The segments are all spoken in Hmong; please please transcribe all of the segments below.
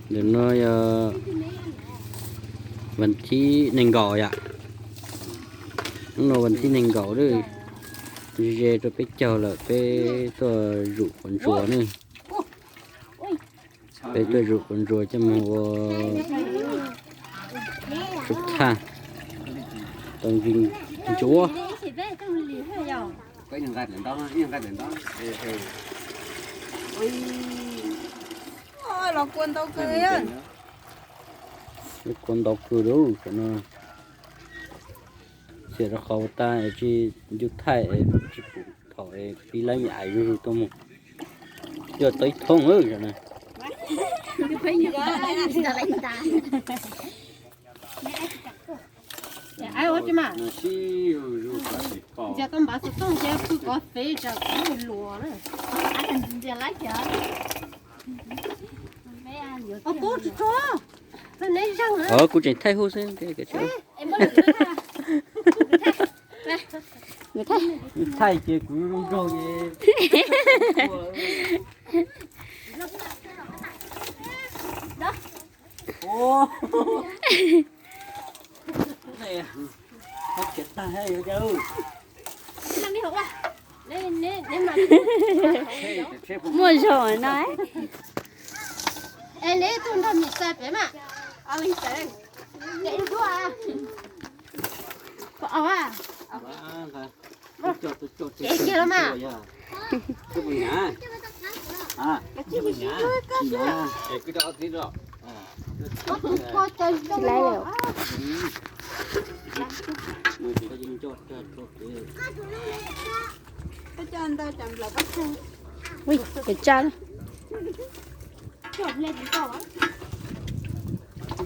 Ntawm no yog vas thib nees nkaum yom. Hnub no vas thib nees nkaum lawm, ze rau peb caug lawm, peb tuaj zuj quav ntsuas ne. Peb tuaj zuj quav ntsuas coj mus ua tsub thaj tau ntsuab. Kua ntau kawg li, tam no xiam rau qhov ua tag es tsis ncu thaij es tsis pum thaum es pib laib me ais zuj zus tuaj mus. Coj tau ib thoob tam no. Ntsia koj npav xov tooj ces pw kov fev tsam kuv luas na. Ntsia laib thiab. Ov, tub tsis tso. Neb zeeg na. Kuv tseem thaij hub xwb. Thaij ces kuv zoo nraug ces. Muaj zog no. Es neb tuaj nrog Mim Xais pem mas. Es kiag los mas. Tsis laib lawm. Ui, cov tsaj.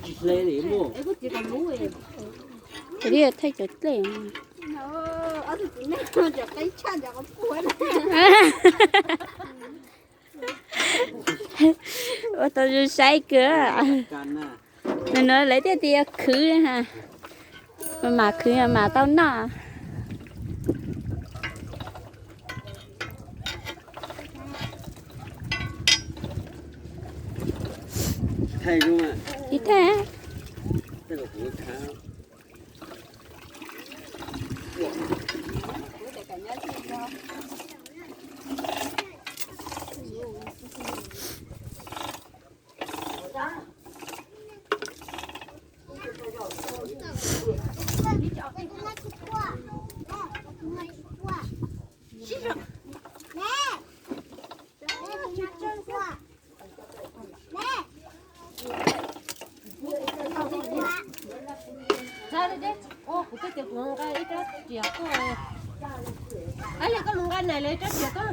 Tsis hle li. Thaij cov dlej. Ua tau zoo saib kawg. Nws no lawv thiaj tias khwv, mam khwv mam tau noj. Ib thaij. Kuv twb tias kuv nqa ib rab riam tuaj. Ab, yog koj mus nqa nais los ib rab riam tuaj.